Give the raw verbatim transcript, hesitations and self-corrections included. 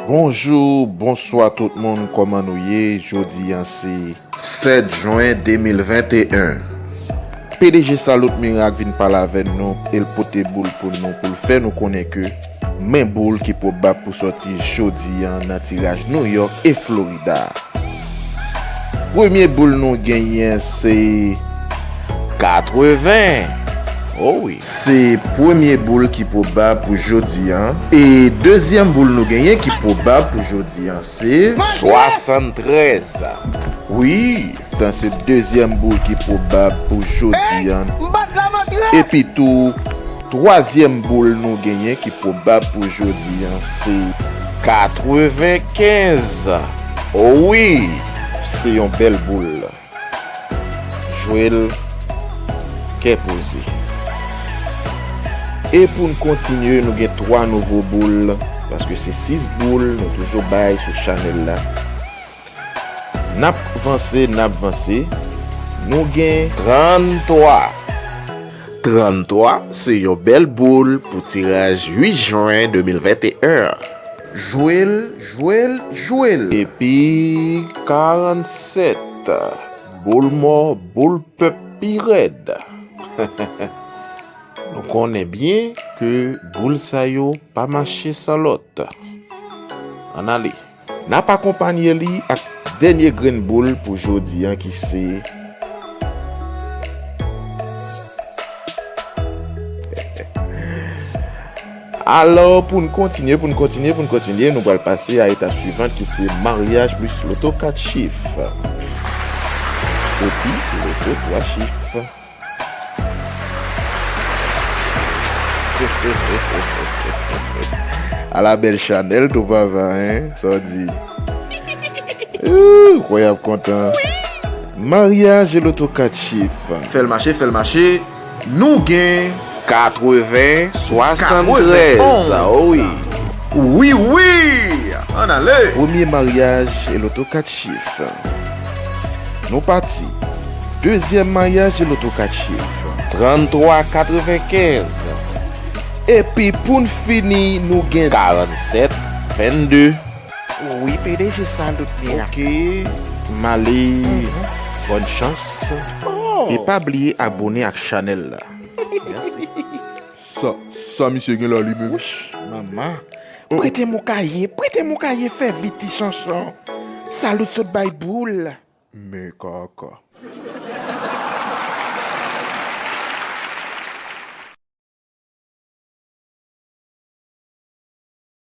Bonjou, bonswa tout moun, kòman nou ye? Jodi a se sèt jen de mil venteyen. P D G Salute Miracle vin pale avè nou, e l pote boul pou nou, pou l fè nou konnen ke men boul ki pwobab pou sòti jodi a nan tiraj New York e Florida. Premye boul nou genyen se katreven. Oh wi. Se premye boul ki pwobab pou jodi a. E dezyèm boul nou genyen ki pwobab pou jodi a se swasanntrèz. Wi, sa se dezyèm boul ki pwobab pou jodi a. Epi tou, twazyèm boul nou genyen ki pwobab pou jodi a se katrevenkenz. Oh wi, se yon bèl boul. Jwe l kè poze. E pou n kontinye, nou gen twa nouvo boul, paske se sis boul nou toujou bay sou chanèl la. N ap vanse, n ap vanse. Nou gen tranntwa. Tranntwa se yon bèl boul pou tiraj uit jen de mil venteyen an. Jwe l, jwe l, jwe l. Epi karannsèt. Boul mò, boul pèp pi rèd. Nou konnen byen ke boul sa yo pa mache san lòt. Ann ale. N ap akonpanye li ak dènye grenn boul pou jodi a ki se Alò, pou n kontinye, pou n kontinye, pou n kontinye, nou pral pase a etap swivan ki se maryaj plis loto kat chif. Epi, loto twa chif. Ala bèl chanèl tou papa, en? Sa w di? Ooh, kwè y ap kontan. Maryaj e loto kat chif. Fè l mache, fè l mache. Nou gen katreven swasanntrèz. Katreven onz. Oh wi. Wi, wi. Ann ale. Premye maryaj e loto kat chif. Nou pati. Dezyèm maryaj e loto kat chif. Tranntwa katrevenkenz. Epi pou n fini, nou gen karannsèt vennde. Wi, P D G Salute Miracle. Ok. M ale. Bòn chans. Oh. E pa bliye abone ak chanèl la. Mèsi. Sa, sa misye gen la li menm? Wouch, manman. Prete m yon kaye, prete m yon kaye, fè vit ti chanchan. Salute sot bay boul. Men kaka.